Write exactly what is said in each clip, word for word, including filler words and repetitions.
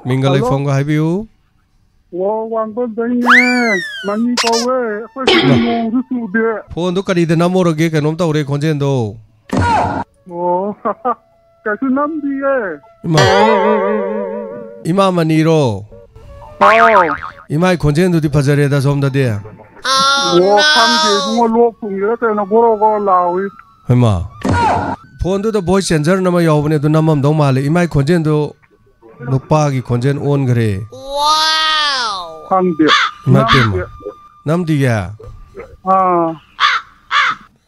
ꯃꯤꯡꯒ hello. ꯂꯩꯐꯝꯒ ꯍꯥꯏꯕꯤꯌꯨ꯫ ꯑꯣ, ꯋꯥꯡꯒꯣꯏꯗꯩꯅꯦ꯫ Money ꯀꯧꯋꯦ꯫ ꯑꯩꯈꯣꯏ ꯁꯤꯗ ꯅꯣꯡꯁꯨ ꯆꯨꯗꯦ꯫ ꯐꯣꯟꯗꯣ ꯀꯔꯤꯗ ꯅꯝꯃꯨꯔꯒꯦ? ꯀꯩꯅꯣꯝ ꯇꯧꯔꯦ ꯈꯣꯟꯖꯦꯜꯗꯣ꯫ ꯑꯣ꯫ ꯀꯩꯁꯨ ꯅꯝꯗꯤꯌꯦ꯫ ꯏꯃꯥ꯫ ꯏꯃꯥ ꯃꯅꯤꯔꯣ? ꯑꯥꯎ꯫ ꯏꯃꯥꯏ ꯈꯣꯟꯖꯦꯜꯗꯨꯗꯤ ꯐꯖꯔꯦꯗ ꯁꯣꯝꯗꯗꯤ꯫ ꯑꯣ, ꯈꯪꯗꯦ ꯏꯕꯨꯡꯉꯣ, ꯂꯣꯛ ꯊꯨꯡꯉꯤꯔ ꯀꯩꯅꯣ, ꯒꯣꯔꯣ ꯒꯣꯔꯣ ꯂꯥꯎꯏ꯫ ꯍꯩꯃꯥ꯫ ꯐꯣꯟꯗꯨꯗ voice changer ꯑꯃ ꯌꯥꯎꯕꯅꯦ, ꯑꯗꯨ ꯅꯝꯃꯝꯗꯧ ꯃꯥꯜꯂꯦ꯫ ꯏꯃꯥꯏ ꯈꯣꯟꯖꯦꯜꯗꯨ ꯅꯨꯄꯥꯒꯤ ꯈꯣꯟꯖꯦꯜ ꯑꯣꯟꯈ꯭ꯔꯦ꯫ ꯈꯪꯗꯦ꯫ ꯏꯃꯥꯏ ꯄꯦꯝꯃ꯫ ꯅꯝꯗꯤꯌꯦ꯫ ꯑꯥ꯫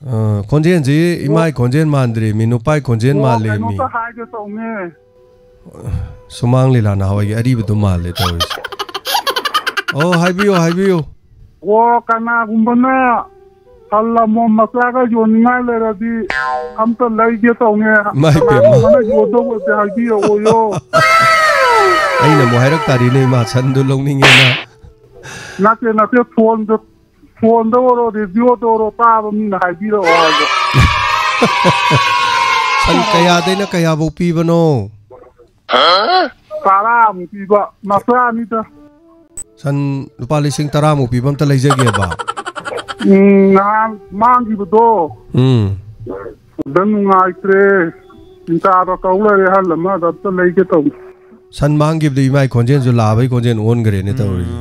ꯑ, ꯈꯣꯟꯖꯦꯜꯁꯤ ꯏꯃꯥꯏ ꯈꯣꯟꯖꯦꯜ ꯃꯥꯟꯗ꯭ꯔꯦ ꯃꯤ, ꯅꯨꯄꯥꯏ ꯈꯣꯟꯖꯦꯜ ꯑꯣ, ꯃꯥꯜꯂꯦ ꯃꯤ꯫ ꯀꯩꯅꯣꯝꯇ ꯍꯥꯏꯒꯦ ꯇꯧꯅꯦ꯫ ꯁꯨꯃꯥꯡ ꯂꯤꯂꯥ ꯅꯍꯥꯟꯋꯥꯏꯒꯤ ꯑꯔꯤꯕꯗꯨ ꯃꯥꯜꯂꯦ ꯇꯧꯔꯤꯁꯦ꯫ ꯑꯣ, ꯍꯥꯏꯕꯤꯌꯨ, ꯍꯥꯏꯕꯤꯌꯨ꯫ ꯑꯣ, ꯀꯅꯥꯒꯨꯝꯕꯅ ꯁꯟ ꯑꯃꯣꯝ ꯃꯆꯥꯒ ꯌꯣꯟꯅꯤꯡꯉꯥꯏ ꯂꯩꯔꯗꯤ ꯑꯝꯇ ꯂꯩꯒꯦ ꯇꯧꯅꯦ꯫ ꯏꯃꯥꯏ ꯄꯦꯝꯃ꯫ ꯀꯅꯥꯒꯨꯝꯕꯅ ꯌꯣꯟꯗꯧ ꯑꯣꯏꯔꯗꯤ ꯍꯥꯏꯕꯤꯔꯛꯑꯣꯌꯣ꯫ ꯑꯩꯅ ꯑꯃꯨꯛ ꯍꯥꯏꯔꯛ ꯇꯥꯔꯤꯅꯦ ꯏꯃꯥ, ꯁꯟꯗꯨ ꯂꯧꯅꯤꯡꯉꯦꯅ꯫ ꯅꯠꯇꯦ, ꯅꯠꯇꯦ, ꯐꯣꯟꯗ, ꯐꯣꯟꯗ ꯑꯣꯏꯔꯣ, ꯔꯦꯗꯤꯑꯣꯗ ꯑꯣꯏꯔꯣ, ꯇꯥꯕ ꯃꯤꯅ ꯍꯥꯏꯕꯤꯔꯛꯑꯣ ꯍꯥꯏꯕ꯫ ꯁꯟ ꯀꯌꯥꯗꯩꯅ ꯀꯌꯥꯐꯧ ꯄꯤꯕꯅꯣ? ꯇꯔꯥꯃꯨꯛ ꯄꯤꯕ ꯃꯆꯥꯅꯤꯗ꯫ ꯁꯟ ꯂꯨꯄꯥ ꯂꯤꯁꯤꯡ ꯇꯔꯥꯃꯨꯛ ꯄꯤꯕ ꯑꯝꯇ ꯂꯩꯖꯒꯦꯕ꯫ ꯎꯝ, ꯅꯍꯥꯟ ꯃꯥꯡꯈꯤꯕꯗꯣ꯫ ꯎꯝ꯫ ꯑꯗ ꯅꯨꯡꯉꯥꯏꯇ꯭ꯔꯦ꯫ ꯆꯤꯟꯇꯥꯗ ꯇꯧ ꯂꯩꯔꯦ, ꯑꯍꯜ ꯑꯃꯗ ꯑꯝꯇ ꯂꯩꯒꯦ ꯇꯧꯅꯤ꯫ ꯁꯟ ꯃꯥꯡꯈꯤꯕꯗ ꯏꯃꯥꯏ ꯈꯣꯟꯖꯦꯜꯁꯨ ꯂꯥꯕꯩ ꯈꯣꯟꯖꯦꯜ ꯑꯣꯟꯈ꯭ꯔꯦꯅꯦ ꯇꯧꯔꯤꯁꯦ꯫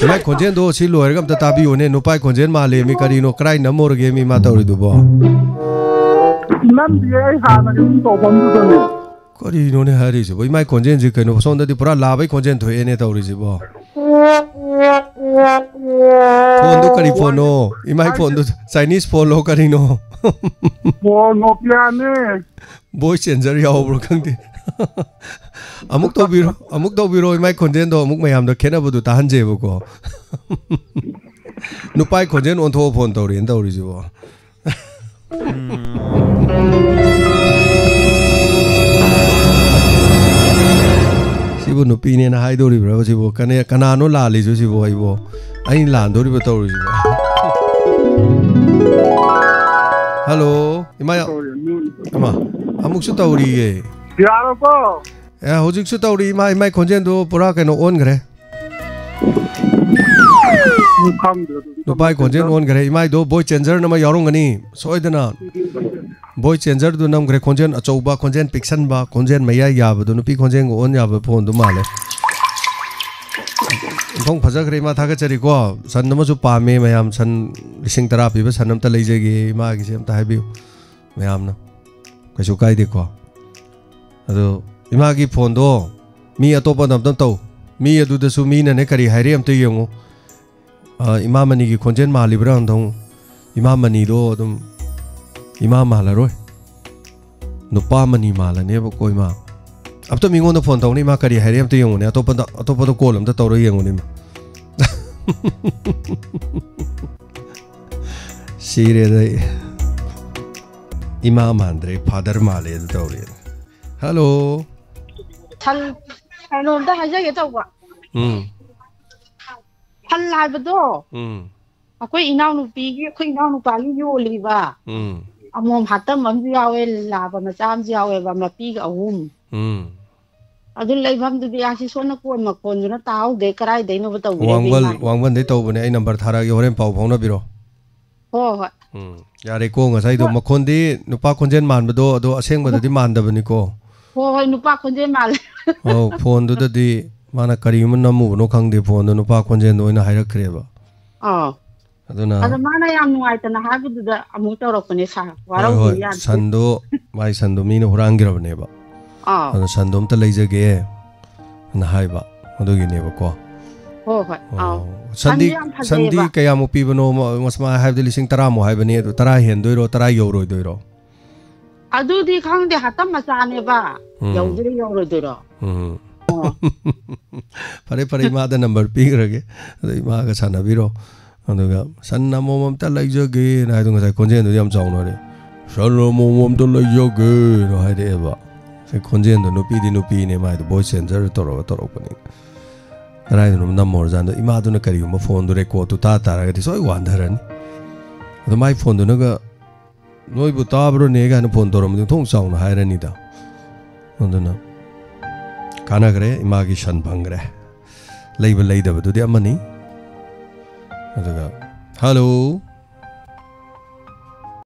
ꯏꯃꯥꯏ ꯈꯣꯟꯖꯦꯜꯗꯣ ꯁꯤ ꯂꯣꯏꯔꯒ ꯑꯝꯇ ꯇꯥꯕꯤꯌꯨꯅꯦ꯫ ꯅꯨꯄꯥꯏ ꯈꯣꯟꯖꯦꯜ ꯃꯥꯜꯂꯦ ꯃꯤ, ꯀꯔꯤꯅꯣ, ꯀꯔꯥꯏ ꯅꯝꯃꯨꯔꯒꯦ ꯃꯤ ꯃꯥ ꯇꯧꯔꯤꯗꯨꯕꯣ? ꯅꯝꯗꯤꯌꯦ, ꯑꯩ ꯍꯥꯟꯅꯒꯤ ꯑꯗꯨꯝ ꯇꯧꯐꯝꯗꯨꯗꯅꯦ꯫ ꯀꯔꯤꯅꯣꯅꯦ ꯍꯥꯏꯔꯤꯁꯤꯕꯣ? ꯏꯃꯥꯏ ꯈꯣꯟꯖꯦꯜꯁꯤ ꯀꯩꯅꯣ, ꯁꯣꯝꯗꯗꯤ ꯄꯨꯔꯥ ꯂꯥꯕꯩ ꯈꯣꯟꯖꯦꯜ ꯊꯣꯛꯑꯦꯅꯦ ꯇꯧꯔꯤꯁꯤꯕꯣ꯫ ꯐꯣꯟꯗꯨ ꯀꯔꯤ ꯐꯣꯟꯅꯣ? ꯏꯃꯥꯏ ꯐꯣꯟꯗꯨ Chinese ꯐꯣꯟꯂꯣ ꯀꯔꯤꯅꯣ? ꯐꯣꯟ ꯅꯣꯀꯤꯌꯥꯅꯦ꯫ Voice changer ꯌꯥꯎꯕ꯭ꯔꯣ ꯈꯪꯗꯦ꯫ ꯑꯃꯨꯛ ꯇꯧꯕꯤꯔꯣ, ꯑꯃꯨꯛ ꯇꯧꯕꯤꯔꯣ, ꯏꯃꯥꯏ ꯈꯣꯟꯖꯦꯜꯗꯣ ꯑꯃꯨꯛ ꯃꯌꯥꯝꯗ ꯈꯦꯠꯅꯕꯗꯨ ꯇꯥꯍꯟꯖꯦꯕꯀꯣ꯫ ꯅꯨꯄꯥꯏ ꯈꯣꯟꯖꯦꯜ ꯑꯣꯟꯊꯣꯛꯑ ꯐꯣꯟ ꯇꯧꯔꯤꯅ ꯇꯧꯔꯤꯁꯤꯕꯣ꯫ ꯁꯤꯕꯨ ꯅꯨꯄꯤꯅꯦꯅ ꯍꯥꯏꯗꯧꯔꯤꯕ꯭ꯔꯕ ꯁꯤꯕꯨ? ꯀꯅꯦ-, ꯀꯅꯥꯅꯣ ꯂꯥꯜꯂꯤꯁꯨ ꯁꯤꯕꯨ ꯑꯩꯕꯨ? ꯑꯩꯅ ꯂꯥꯟꯗꯧꯔꯤꯕ ꯇꯧꯔꯤꯁꯤꯕꯨ? ꯍꯜꯂꯣ, ꯏꯃꯥ ꯌꯥ-, ꯏꯃꯥ, ꯑꯃꯨꯛꯁꯨ ꯇꯧꯔꯤꯌꯦ꯫ ꯌꯥꯔꯕꯣ? ꯑꯦ, ꯍꯧꯖꯤꯛꯁꯨ ꯇꯧꯔꯤ꯫ ꯏꯃꯥ, ꯏꯃꯥꯏ ꯈꯣꯟꯖꯦꯜꯗꯨ ꯄꯨꯔꯥ ꯀꯩꯅꯣ ꯑꯣꯟꯈ꯭ꯔꯦ꯫ ꯈꯪꯗ꯭ꯔꯦ ꯑꯗꯨꯗꯤ꯫ ꯅꯨꯄꯥꯏ ꯈꯣꯟꯖꯦꯜ ꯑꯣꯟꯈ꯭ꯔꯦ꯫ ꯏꯃꯥꯏꯗꯣ voice changerꯅ ꯑꯃ ꯌꯥꯎꯔꯝꯒꯅꯤ ꯁꯣꯏꯗꯅ꯫ Voice changerꯗꯨ ꯅꯝꯈ꯭ꯔꯦ꯫ ꯈꯣꯟꯖꯦꯜ ꯑꯆꯧꯕ, ꯈꯣꯟꯖꯦꯜ ꯄꯤꯛꯁꯟꯕ, ꯈꯣꯟꯖꯦꯜ ꯃꯌꯥꯏ ꯌꯥꯕꯗꯣ, ꯅꯨꯄꯤ ꯈꯣꯟꯖꯦꯜꯒ ꯑꯣꯟ ꯌꯥꯕ phoneꯗꯨ ꯃꯥꯜꯂꯦ꯫ ꯃꯈꯣꯡ ꯐꯖꯈ꯭ꯔꯦ ꯏꯃꯥ, ꯊꯥꯒꯠꯆꯔꯤꯀꯣ꯫ ꯁꯟ ꯑꯃꯁꯨ ꯄꯥꯝꯃꯦ ꯃꯌꯥꯝ, ꯁꯟ ꯂꯤꯁꯤꯡ ꯇꯔꯥ ꯄꯤꯕ ꯁꯟ ꯑꯝꯇ ꯂꯩꯖꯒꯦ ꯏꯃꯥꯒꯤꯁꯦ ꯑꯝꯇ ꯍꯥꯏꯕꯤꯌꯨ ꯃꯌꯥꯝꯅ꯫ ꯀꯩꯁꯨ ꯀꯥꯏꯗꯦꯀꯣ꯫ ꯑꯗꯣ ꯏꯃꯥꯒꯤ phoneꯗꯣ ꯃꯤ ꯑꯇꯣꯞꯄꯗ ꯑꯝꯇ ꯇꯧ꯫ ꯃꯤ ꯑꯗꯨꯗꯁꯨ ꯃꯤꯅꯅꯦ ꯀꯔꯤ ꯍꯥꯏꯔꯤ ꯑꯝꯇ ꯌꯦꯡꯉꯨ꯫ ꯑ, ꯏꯃꯥ ꯃꯅꯤꯒꯤ ꯈꯣꯟꯖꯦꯜ ꯃꯥꯜꯂꯤꯕ꯭ꯔꯥ ꯑꯝꯇ ꯍꯪꯉꯨ꯫ ꯏꯃꯥ ꯃꯅꯤꯗꯣ ꯑꯗꯨꯝ ꯏꯃꯥ ꯃꯥꯜꯂꯔꯣꯏ꯫ ꯅꯨꯄꯥ ꯃꯅꯤ ꯃꯥꯜꯂꯅꯦꯕꯀꯣ ꯏꯃꯥ꯫ ꯑꯝꯇ ꯃꯤꯉꯣꯟꯗ phone ꯇꯧꯅꯤ ꯏꯃꯥ, ꯀꯔꯤ ꯍꯥꯏꯔꯤ ꯑꯝꯇ ꯌꯦꯡꯉꯨꯅꯦ꯫ ꯑꯇꯣꯞꯄꯗ, ꯑꯇꯣꯞꯄꯗ call ꯑꯝꯇ ꯇꯧꯔ ꯌꯦꯡꯉꯨꯅꯦ ꯏꯃꯥ꯫ ꯁꯤꯔꯦꯗ ꯑꯩ꯫ ꯏꯃꯥ ꯃꯥꯟꯗ꯭ꯔꯦ, father ꯃꯥꯜꯂꯦ ꯑꯗꯨ ꯇꯧꯔꯦ꯫ Hello꯫ ꯊꯜ-, ꯀꯩꯅꯣꯝꯇ ꯍꯥꯏꯖꯒꯦ ꯇꯧꯕ꯫ ꯎꯝ꯫ ꯊꯜ ꯍꯥꯏꯕꯗꯣ ꯎꯝ꯫ ꯑꯩꯈꯣꯏ ꯏꯅꯥꯎꯅꯨꯄꯤꯒꯤ, ꯑꯩꯈꯣꯏ ꯏꯅꯥꯎꯅꯨꯄꯥꯒꯤ ꯌꯣꯜꯂꯤꯕ꯫ ꯎꯝ꯫ ꯑꯃꯣꯝ ꯍꯥꯇꯝ ꯑꯃꯁꯨ ꯌꯥꯎꯋꯦ, ꯂꯥꯕ ꯃꯆꯥ ꯑꯃꯁꯨ ꯌꯥꯎꯋꯦꯕ, ꯃꯄꯤꯒ ꯑꯍꯨꯝ꯫ ꯎꯝ꯫ ꯑꯗꯨ ꯂꯩꯐꯝꯗꯨꯗꯤ ꯑꯁꯤ ꯁꯣꯟꯅ ꯀꯣꯟ ꯃꯈꯣꯟꯗꯨꯅ ꯇꯥꯍꯧꯗꯦ, ꯀꯗꯥꯏꯗꯩꯅꯣꯕ ꯇꯧꯕꯤꯔꯛꯏꯁꯦ ꯋꯥꯡꯕꯜ, ꯏꯃꯥꯒꯤ? ꯋꯥꯡꯕꯜꯗꯩ ꯇꯧꯕꯅꯦ, ꯑꯩ number ꯊꯥꯔꯛꯑꯒꯦ, ꯍꯣꯔꯦꯟ ꯄꯥꯎ ꯐꯥꯎꯅꯕꯤꯔꯣ꯫ ꯍꯣꯏ, ꯍꯣꯏ꯫ ꯎꯝ, ꯌꯥꯔꯦꯀꯣ, ꯉꯁꯥꯏꯗꯣ ꯍꯣꯏ꯫ ꯃꯈꯣꯟꯗꯤ ꯅꯨꯄꯥ ꯈꯣꯟꯖꯦꯜ ꯃꯥꯟꯕꯗꯣ, ꯑꯗꯣ ꯑꯁꯦꯡꯕꯗꯗꯤ ꯃꯥꯟꯗꯕꯅꯤꯀꯣ꯫ ꯍꯣꯏ, ꯍꯣꯏ, ꯅꯨꯄꯥ ꯈꯣꯟꯖꯦꯜ ꯃꯥꯜꯂꯦ꯫ ꯑꯧ, phoneꯗꯨꯗꯗꯤ ꯃꯥꯅ ꯀꯔꯤꯒꯨꯝꯕ ꯅꯝꯃꯨꯕꯅꯣ ꯈꯪꯗꯦ, phoneꯗꯣ ꯅꯨꯄꯥ ꯈꯣꯟꯖꯦꯜꯗꯣ ꯑꯣꯏꯅ ꯍꯥꯏꯔꯛꯈ꯭ꯔꯦꯕ꯫ ꯑꯥ꯫ ꯑꯗꯨꯅ ꯑꯗꯣ ꯃꯥꯅ ꯌꯥꯝ ꯅꯨꯡꯉꯥꯏꯇꯅ ꯍꯥꯏꯕꯗꯨꯗ ꯑꯃꯨꯛ ꯇꯧꯔꯛꯄꯅꯦ ꯁꯥꯔ, ꯍꯣꯏ, ꯋꯥꯔꯧꯕꯤꯕ ꯍꯣꯏ, ꯌꯥꯗꯦ꯫ ꯁꯟꯗꯣ, ꯃꯥꯏ ꯁꯟꯗꯣ ꯃꯤꯅ ꯍꯨꯔꯥꯟꯈ꯭ꯔꯕꯅꯦꯕ꯫ ꯑꯥ꯫ ꯑꯗꯣ ꯁꯟꯗꯣ ꯑꯝꯇ ꯂꯩꯖꯒꯦ ꯑꯅ ꯍꯥꯏꯕ, ꯑꯗꯨꯒꯤꯅꯦꯕꯀꯣ꯫ ꯍꯣꯏ, ꯍꯣꯏ, ꯑꯥꯎ꯫ ꯑꯣ, ꯁꯟꯗꯤ, ꯁꯟꯗꯤ ꯌꯥꯝ ꯁꯟꯗꯤ ꯐꯖꯩꯌꯦꯕ꯫ ꯀꯌꯥꯃꯨꯛ ꯄꯤꯕꯅꯣ? ꯃ-, ꯃꯁ-, ꯃꯥ ꯍꯥꯏꯕꯗꯤ ꯂꯤꯁꯤꯡ ꯇꯔꯥꯃꯨꯛ ꯍꯥꯏꯕꯅꯤ, ꯑꯗꯨ ꯇꯔꯥ ꯍꯦꯟꯗꯣꯏꯔꯣ, ꯇꯔꯥ ꯌꯧꯔꯣꯏꯗꯣꯏꯔꯣ? ꯑꯗꯨꯗꯤ ꯈꯪꯗꯦ, ꯍꯥꯇꯝ ꯃꯆꯥꯅꯦꯕ꯫ ꯎꯝ꯫ ꯌꯧꯗꯣꯏꯔ ꯌꯧꯔꯣꯏꯗꯣꯏꯔꯣ? ꯎꯝ꯫ ꯑꯣ꯫ ꯐꯔꯦ, ꯐꯔꯦ, ꯏꯃꯥꯗ number ꯄꯤꯈ꯭ꯔꯒꯦ, ꯑꯗꯣ ꯏꯃꯥꯒ ꯁꯥꯟꯅꯕꯤꯔꯣ꯫ ꯑꯗꯨꯒ "ꯁꯟ ꯑꯃꯣꯝ ꯑꯝꯇ ꯂꯩꯖꯒꯦꯅ" ꯍꯥꯏꯗꯣ, ꯉꯁꯥꯏ ꯈꯣꯟꯖꯦꯜꯗꯨꯗꯤ ꯌꯥꯝ ꯆꯥꯎꯅ ꯍꯥꯏꯔꯛꯑꯦ꯫ "ꯁꯟ ꯑꯃꯣꯝ ꯑꯝꯇ ꯂꯩꯖꯒꯦꯅ" ꯍꯥꯏꯔꯛꯑꯦꯕ꯫ ꯉꯁꯥꯏ ꯈꯣꯟꯖꯦꯜꯗꯣ ꯅꯨꯄꯤꯗꯤ ꯅꯨꯄꯤꯅꯦ, ꯃꯥꯏꯗꯣ voice changer ꯇꯧꯔꯒ ꯇꯧꯔꯛꯄꯅꯤ꯫ ꯀꯗꯥꯏꯗꯅꯣ ꯅꯝꯃꯨꯔꯖꯥꯠꯅꯣ? ꯏꯃꯥꯗꯨꯅ ꯀꯔꯤꯒꯨꯝꯕ phoneꯗꯨ recordꯇꯨ ꯇꯥ ꯇꯥꯔꯒꯗꯤ ꯁꯣꯏ ꯋꯥꯟꯊꯔꯅꯤ꯫ ꯑꯗꯣ ꯃꯥꯏ phoneꯗꯨꯅꯒ "ꯅꯣꯏꯕꯨ ꯇꯥꯕ꯭ꯔꯣꯅꯦ?" ꯀꯥꯏꯅ phone ꯇꯧꯔꯝꯃꯗꯤ ꯑꯣꯟꯊꯣꯛ ꯆꯥꯎꯅ ꯍꯥꯏꯔꯅꯤꯗ꯫ ꯑꯗꯨꯅ ꯀꯥꯟꯅꯈ꯭ꯔꯦ, ꯏꯃꯥꯒꯤ ꯁꯟ ꯐꯪꯈ꯭ꯔꯦ꯫ ꯂꯩꯕ ꯂꯩꯗꯕꯗꯨꯗꯤ ꯑꯃꯅꯤ꯫ ꯑꯗꯨꯒ, ꯍꯜꯂꯣ꯫